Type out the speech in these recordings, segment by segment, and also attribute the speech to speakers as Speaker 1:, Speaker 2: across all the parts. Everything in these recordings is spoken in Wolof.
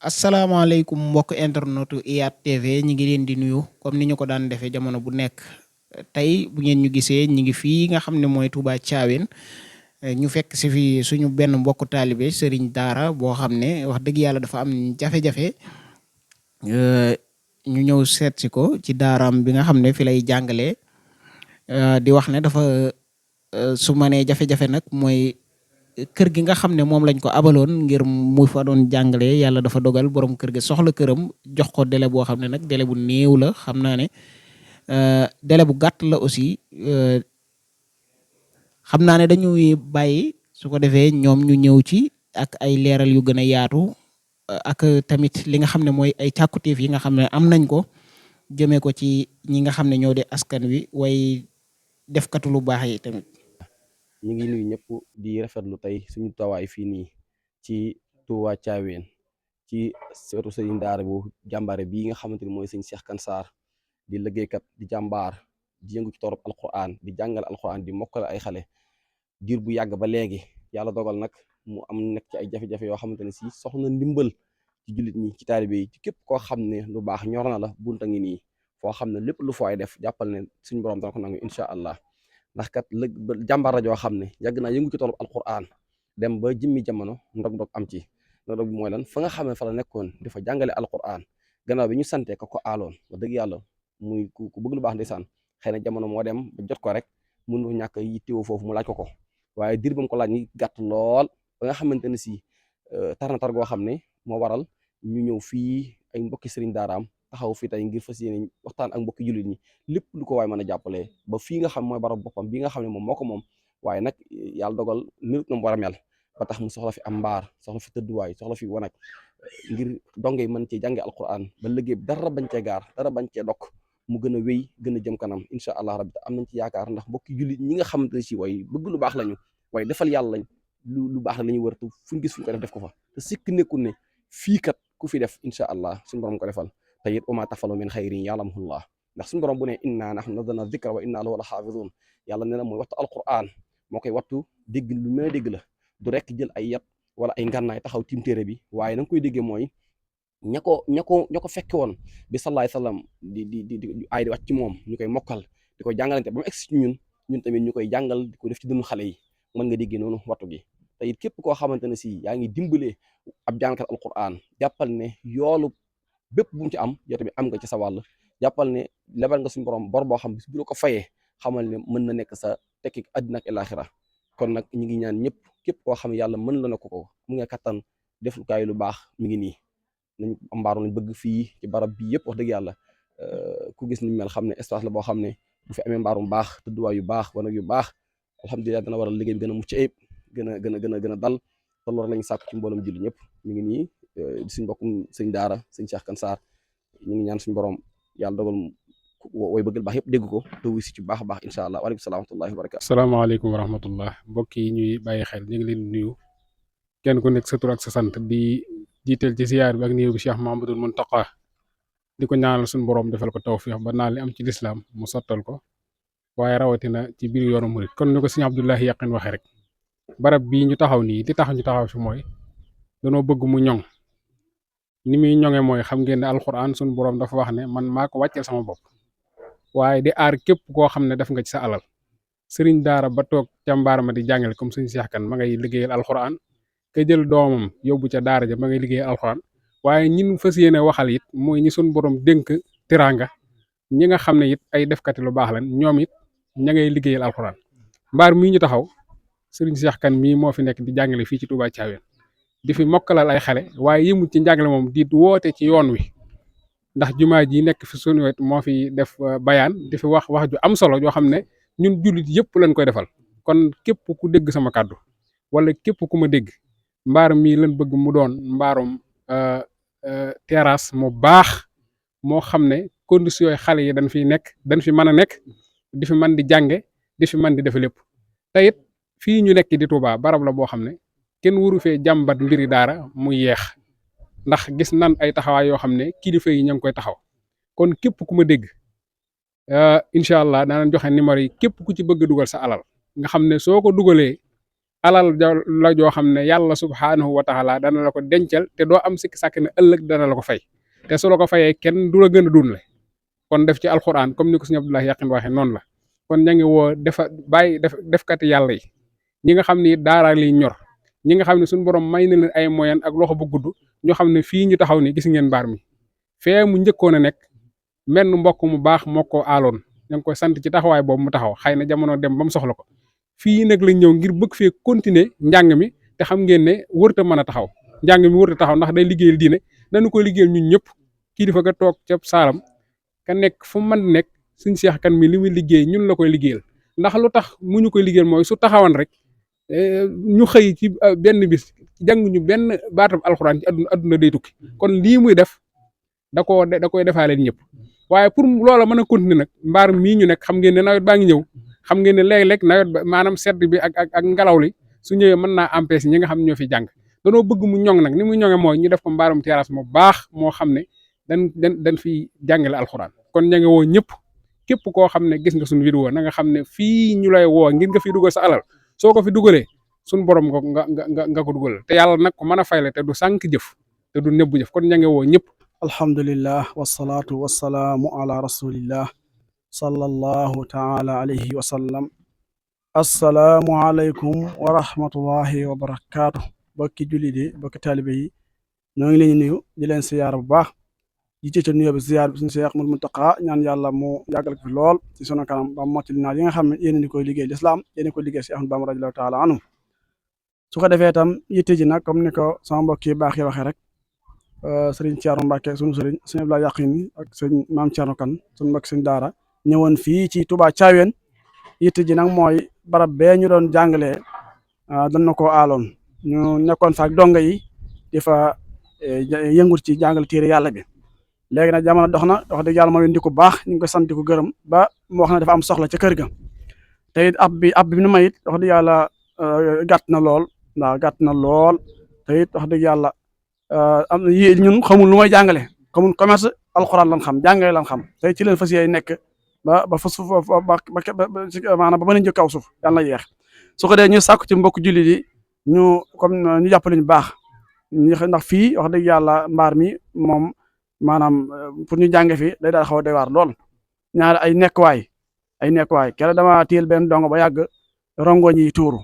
Speaker 1: asalaamaaleykum mbokk internetu IYAT TV ñi ngi leen di nuyu comme ni ñu ko daan defee jamono bu nekk tey bu ngeen ñu gisee ñi ngi fii nga xam ne mooy Touba Thiawéne ñu fekk si fi suñu benn mbokk taalibe sëriñ daara boo xam ne wax dëgg yàlla dafa am jafe-jafe ñu ñëw seet si ko ci daaraam bi nga xam ne fi lay jàngalee di wax ne dafa su ma nee jafe-jafe nag mooy kër gi nga xam ne moom lañ ko abaloon ngir mu fa doon jàngale yàlla dafa dogal borom kër gi soxla këram jox ko délai boo xam ne nag délai bu néew la xam naa ne délai bu gàtt la aussi xam naa ne dañuy bàyyi su ko defee ñoom ñu ñëw ci ak ay leeral yu gën a yaatu ak tamit li nga xam ne mooy ay càkkutéef yi nga xam ne am nañ ko jëmee ko ci ñi nga xam ne ñoo di askan wi way defkatu lu baax yi tamit.
Speaker 2: ñu ngi nuyu ñëpp di rafetlu tey suñu tawaay fii nii ci Touba Thiawéne ci seetu sëriñ daara bu jàmbaare bii nga xamante ni mooy sëñ Cheikh Kane Sarr di liggéeykat di jàmbaar di yëngu ci torop alquran di jàngal alquran di mokkale ay xale diir bu yàgg ba léegi yàlla dogal nag mu am nekk ci ay jafe-jafe yoo xamante ne si soxna ndimbal ci jullit ñi ci taalibe yi ci képp koo xam ne lu baax ñor na la bunta ngi nii foo xam ne lépp lu fooy def jàppal ne suñu borom dana ko nangu incha allah. ndax kat jàmbaar la joo xam ne yàgg naa yëngu ci toolu alquran dem ba jëmmi jamono ndog-ndog am ci ndog-ndog bi mooy lan fa nga xam ne fa la nekkoon di fa jàngale alquran gannaaw bi ñu santee ko aaloon wax dëgg yàlla muy ku bëgg lu baax ndeysaan xëy na jamono moo dem ba jot ko rek mënu ñàkk yittewoo foofu mu laaj ko waaye dir ba mu ko laaj ñi gàtt lool ba nga xamante ne si tar na tar goo xam ne moo waral ñu ñëw fii ay mbokki sëriñ daaraam taxaw fii tey ngir fas yéene waxtaan ak mbokki jullit ñi lépp lu ko waay mën a jàppalee ba fii nga xam mooy barab boppam bi nga xam ne moom moo ko moom waaye nag yàlla dogal minute na mu war a mel ba tax mu soxla fi am mbaar soxla fi tëdduwaay soxla fi wanag ngir donge mën cee jànge alquran ba liggéey dara bañ cee gaar dara bañ cee dokk mu gën a wéy gën a jëm kanam incha allah rabbi am nañ ci yaakaar ndax mbokki jullit ñi nga xamante ne si way bëgg lu baax lañu waaye defal yàlla lañ lu baax la ñuy wërtu fuñ gis fuñ ko def ko fa te sikk nekkul ne fii kat ku fi def incha allah suñu borom ko defal te it wa maa tafalu min xayrin ya'lamuhullah ndax suñu borom bu ne inna nahnu nazzalna dhikra wa inna lahu la xaafidun yàlla nee na mooy wattu alquran moo koy wattu dégg lu mën a dégg la du rek jël ay yat wala ay ngànnaay taxaw tiim téere bi waaye na nga koy déggee mooy ña ko fekke woon bi sallallahu alayhi wasallam di ay di wàcc ci moom ñu koy mokkal di ko jàngalante ba mu egsi ci ñun tamit ñu koy jàngal di ko def ci dënnu xale yi mën nga déggee noonu wattu gi te it képp koo xamante ne si yaa ngi dimbalee ab jàngkat alquran jàppal ne yoolu bépp bu mu ci am yow tamit am nga ci sa wàll jàppal ne lebal nga suñu borom bor boo xam bis bu la ko fayee xamal ne mën na nekk sa tekki àddina ak alaxira kon nag ñu ngi ñaan ñëpp képp koo xam ne yàlla mën la na ko mu nga kattan def lu kaay lu baax mi ngi nii nañ mbaaru lañ bëgg fii ci barab bi yëpp wax dëgg yàlla ku gis ni mel xam ne espace la boo xam ne bu fi amee mbaarum baax tëdduwaay yu baax wanag yu baax alhamdulilah dana waral liggéey bi gën a mucc ayib gën a dal te loolu lañ sàkk ci mboolem julli ñëpp mi ngi nii suñ mbokkum sëñ daara sëñ Cheikh Kane Sarr ñu ngi ñaan suñu borom yàlla dogal way bëggal baax yëpp dégg ko te wuy si ci baax a baax incha allah waaleykum salaam wa rahmatullahi wa barakatu.
Speaker 3: salaamaaleykum wa rahmatullah mbokk yi ñuy bàyyi xel ñu ngi leen nuyu kenn ku nekk sa tur ak sa sant di jiital ci ziyaar bi ak néew bi Cheikh Mahamadul Muntaqa di ko ñaanal suñu borom defal ko tawfiix ba naa li am ci lislaam mu sottal ko waaye rawatina ci biir yoonu murit kon ni ko sëñ Abdullahi Yaqin waxee rek barab bii ñu taxaw nii li tax ñu taxaw fi mooy danoo bëgg mu ñoŋ ni muy ñoŋe mooy xam ngeen ne alxuraan suñu borom dafa wax ne man maa ko wàcceel sama bopp waaye di aar képp koo xam ne def nga ci sa alal sëriñ daara ba toog ca mbaar ma di jàngale comme sëñ Cheikh Kane ma ngay liggéeyal alxuraan ka jël doomam yóbbu ca daara ja ma ngay liggéeyal alxuraan waaye ñin fas yéene waxal it mooy ñi suñu borom dénk teraanga ñi nga xam ne it ay defkati lu baax lan ñoom it ña ngay liggéeyal alxuraan mbaar mii ñu taxaw sëriñ Cheikh Kane mii moo fi nekk di jàngale fii ci Touba Thiawéne di fi mokkalal ay xale waaye yëmut ci njàngale moom di woote ci yoon wi ndax jumaa ji nekk fi sunu wet moo fi def bayaan di fi wax ju am solo joo xam ne ñun jullit yëpp lañ koy defal kon képp ku dégg sama kàddu wala képp ku ma dégg mbaar mii lañ bëgg mu doon mbaarum terrasse mu baax moo xam ne conditions yooyu xale yi dañ fiy nekk dañ fi mën a nekk di fi mën di jànge di fi mën di def lépp te it fii ñu nekk di Touba barab la boo xam ne kenn waru fee jàmbat mbiri daara muy yeex ndax gis nan ay taxawaay yoo xam ne kilifa yi ña ngi koy taxaw kon képp ku ma dégg incha allah danañ joxe numéro yi képp ku ci bëgg dugal sa alal nga xam ne soo ko dugalee alal la joo xam ne yàlla subhaanahu wa taala dana la ko dencal te doo am sikki sàkk ne ëllëg dana la ko fay te su la ko fayee kenn du la gën a dunle kon def ci alxuraan comme ni ko sëñ Abdoulaye Yaqin waxee noonu la kon ña ngi woo defkati yàlla yi ñi nga xam ni daara liy ñor ñi nga xam ne suñu borom may na leen ay moyen ak loxo bu gudd ñu xam ne fii ñu taxaw ni gis ngeen mbaar mi fee mu njëkkoon a nekk menn mbokk mu baax moo ko aaloon ña ngi koy sant ci taxawaay boobu mu taxaw xëy na jamono dem ba mu soxla ko fii nag lañ ñëw ngir bëgg fee continuer njàng mi te xam ngeen ne wërta mën a taxaw njàng mi wërta taxaw ndax day liggéeyal diine dañu koy liggéeyal ñun ñëpp kilifa ga toog ca saalam ka nekk fu mu mën nekk suñ Seex Kan mi li muy liggéey ñun la koy liggéeyal ndax lu tax mu ñu koy liggéeyal mooy su taxawan rek ñu xëy ci benn bis jàng ñu benn baatab alxuraan ci adduna day tukki kon lii muy def da koy defaaleen ñëpp waaye pour loola mën a continuer nag mbaar mii ñu nekk xam ngeen ne nawet baa ngi ñëw xam ngeen ne léeg-léeg nawet ba maanaam sedd bi ak ngelaw li su ñëwee mën naa empêcher ñi nga xam ne ñoo fi jàng danoo bëgg mu ñoŋ nag ni muy ñoŋe mooy ñu def ko mbaarum terrasse mu baax moo xam ne dañ fi jàngale alxuraan kon ña ngi woo ñëpp képp koo xam ne gis nga suñu vidéo na nga xam ne fii ñu lay woo ngir nga fi dugal sa alal soo ko fi dugalee suñu borom nga ko dugal te yàlla nag ko mën a fayle te du sànq jëf te du nebbu jëf kon ña ngi woo ñëpp.
Speaker 4: alhamdulillah wasalaatu wasalaamu ala rasulillah sallallahu taala alayhi wa sallam. assalaamu aleykum wa rahmatullahi wa barakaatu. bokki jullit yi bokki taalibe yi ñoo ngi leen di nuyu di leen siyaar bu baax yi ci nuyoo bi siyaar bi suñu Seex Muntaxa ñaan yàlla mu yàggal ko fi lool ci sunu kanam ba mottali naa yi nga xam ne yéen ni koy liggéey lislaam yéen koy liggéey si Ahmadu Bamba radiyallaahu taala anhu su ko defee itam yitte ji nag comme ni ko sama mbokk yi baax yi waxee rek sëriñ Thierno Mbacke sunu sëriñ sëñ Abdoulaye Yaqin ak sëñ maam Thierno Kan sunu mbokk sëñ daara ñëwoon fii ci Touba Thiawéne yitte ji nag mooy barab bee ñu doon jàngalee dañ na koo aaloon ñu nekkoon fa ak donga yi di fa yëngut ci jàngal téere yàlla bi léegi nag jamono dox na wax dëgg yàlla moo leen di ko baax ñu ngi koy sant di ko gërëm ba mu wax ne dafa am soxla ca kër ga te it ab bi nu may it wax dëgg yàlla gàtt na lool waaw gàtt na lool te it wax dëgg yàlla am na ñun xamul lu may jàngale xamul commerce alxuraan lan xam jàngale lan xam te ci leen fas yéene nekk ba fa suuf maanaam ba mën a njëkk kaw suuf yàlla na yeex su ko dee ñu sàkku ci mbokk jullit yi ñu comme ñu jàppale ñu baax ndax fii wax dëgg yàlla mbaar mi moom maanaam pour ñu jànge fi day daal xaw a doy waar lool ñaari ay nekkuwaay kenn dama téyel benn dongo ba yàgg rongoñ yi tuuru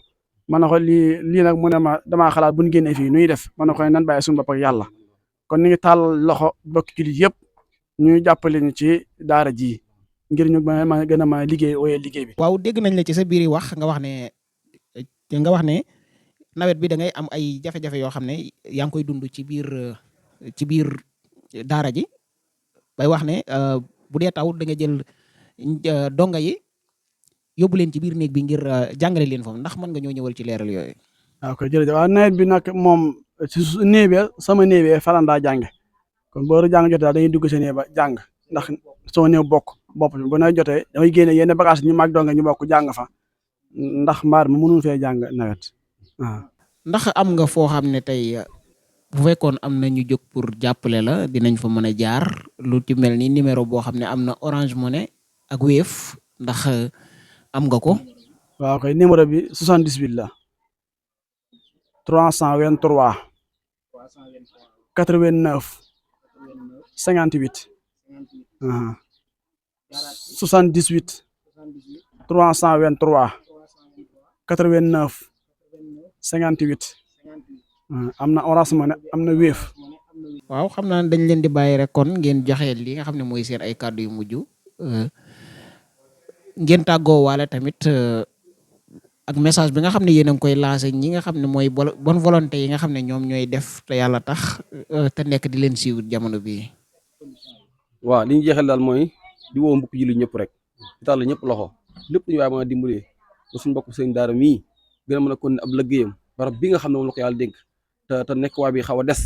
Speaker 4: man na ko lii nag mu ne ma damaa xalaat bu ñu génnee fii nuy def man na ko nan bàyyi suñu bopp ak yàlla kon ñu ngi tàll loxo bokk jullit yëpp ñu jàppale ñu ci daara ji ngir ñu ma gën a ma liggéey ooyee liggéey bi.
Speaker 1: waaw dégg nañ la ci sa biir wax nga wax ne nawet bi da ngay am ay jafe-jafe yoo xam ne yaa ngi koy dund ci biir daara ji bay wax ne bu dee taw da nga jël donga yi yóbbu leen ci biir néeg bi ngir jàngale leen foofu ndax mën nga ñoo ñëwal ci leeral yooyu.
Speaker 4: waaw kay jërëjëf waaw nawet bi nag moom ci néeg sama néeg falan daa jànge kon booru jàng jotee daal dañuy dugg sa néeg ba jàng ndax sama néew bopp bi bu nawet jotee damay génne yenn bagage ñu mag donga ñu bokk jàng fa ndax mbaar mi mënul fee jàng nawet waaw.
Speaker 1: ndax am nga foo xam ne tey bu fekkoon am na ñu jóg pour jàppale la dinañ fa mën a jaar lu ci mel ni numéro boo xam ne am na Orange Money ak Wave ndax am nga ko.
Speaker 4: waaw kay numéro bi 78 la 323 89 58 78 323 89 58 am na Orange Money am na Wave.
Speaker 1: waaw xam naa dañ leen di bàyyi rek kon ngeen joxe li nga xam ne mooy seen ay kàddu yu mujj ngeen tàggoo waale tamit ak message bi nga xam ne yéen a ngi koy lancé ñi nga xam ne mooy bonne volonté yi nga xam ne ñoom ñooy def te yàlla tax te nekk di leen siiw jamono bii.
Speaker 2: waaw li ñu jeexal daal mooy di woo mbokk jullit ñëpp rek di tàll ñëpp loxo lépp lu ñu waaye mën a dimbalee ba suñu mbokk sëñ daara mii gën a mën a kon ab liggéeyam barab bi nga xam ne moom la ko yàlla dénk te nekk waa bi xaw a des